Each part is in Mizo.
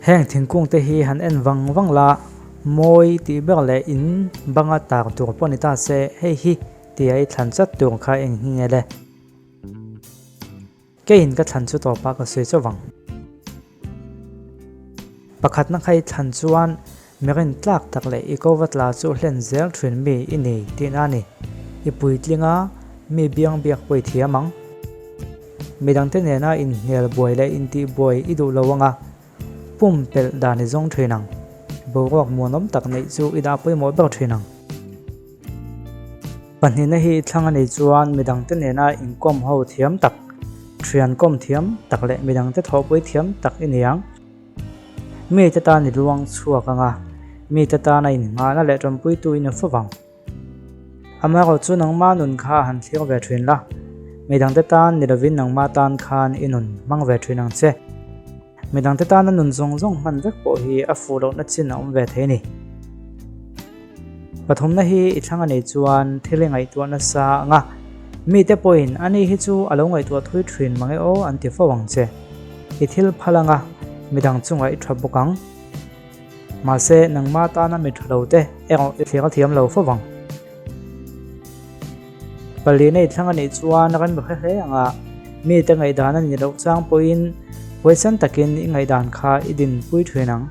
Heng thingkung te hi han en vang vang la, mawi tih ber leh in banga tar tur pawh ni ta se, hei hi tia i thlan chat tur kha eng hi nge le? Keiin ka thlan chu tawpah ka sawi chauh vang. Pakhatna kha i thlan chuan mirin tlak tak leh i ko va tla chu hlen zel thin mi i ni tihna a ni. I puitling a, mi biang biak pawh i thiam ang. Midangte nena inhnial buai leh intih buai i duh lo anga pumpelh dan i zawng thin ang. Boruak muanawm tak neih chu i dah pawimawh ber thin ang. Pahnihna hi thlang a nih chuan midangte nena inkawm ho thiam tak, thian kawm thiam tak leh midangte thawhpui thiam tak i ni ang. Mite tan i luang chhuak ang a, mite tana inngahna leh tanpuitu i ni fo vang. Amaherawh chu nangma nun kha han thlir ve thin la, midangte tan ni lovin nangma tan khan i nun hmang ve thin ang che. Midangte tana nun zawng zawng hman vek pawh hi a fuh lohna chin a awm ve thei a ni. Pathumna hi i thlang a nih chuan thil i ngaihtuah nasa ang a, mite pawhin ani hi chu a lo ngaihtuah thui thin mange aw an ti fo ang che. I thil phal ang a, midang chungah i tha bawk ang. Mahse, nangma tana mi tha lo te erawh i thlir a thiam lo fo vang. Palina i thlang a nih chuan rem hre hle ang a, mite ngaihdan a nih loh chang pawhin huaisan takin i ngaihdan kha i dinpui thin ang.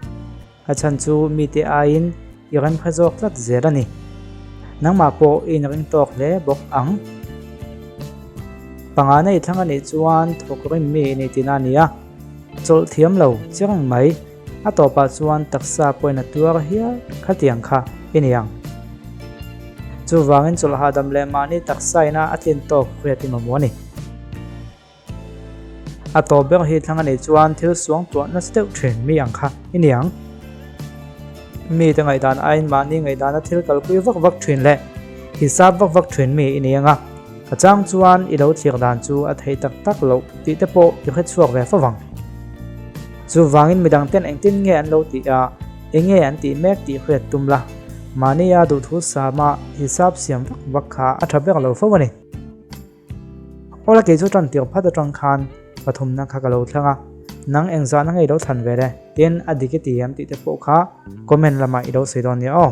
A chhan chu mite aiin i rem hre zawk tlat zel a ni. Nangmah pawh i inring tawk hle bawk ang. Pangana i thlang a nih chuan thawk rim mi i nih tihna a ni a, chawlh thiam lo chiang mai. A tawpah chuan taksa pawhin a tuar hial khatiang kha i ni ang. Chuvangin chawlh hahdam leh mahni taksa ina a tlin tawk hriat i mamawh a ni. A tawp ber hi thlang a nih chuan thil suang tuah nasa deuh thin mi ang kha i ni ang. Mite ngaihdan aiin mahni ngaihdana thil kalpui vak vak thin leh hisap vak vak thin mi i ni ang a, a chang chuan i lo thlir dan chu a theih tak tak loh tih te pawh i hre chhuak ve fo vang. Chuvangin midangten engtin nge an lo tih a, enge an tih mek tih hriat tum la, mahnia duhthu sama hisap siam vak vak kha a tha ber lo fo a ni. Awla kei chu tan tir phat atang khan pathumna kha ka lo thlang a, nang engzahna nge i lo thlan ve le? Tin, a dik i ti em tih te pawh kha comment lamah i lo sawi dawn nia aw.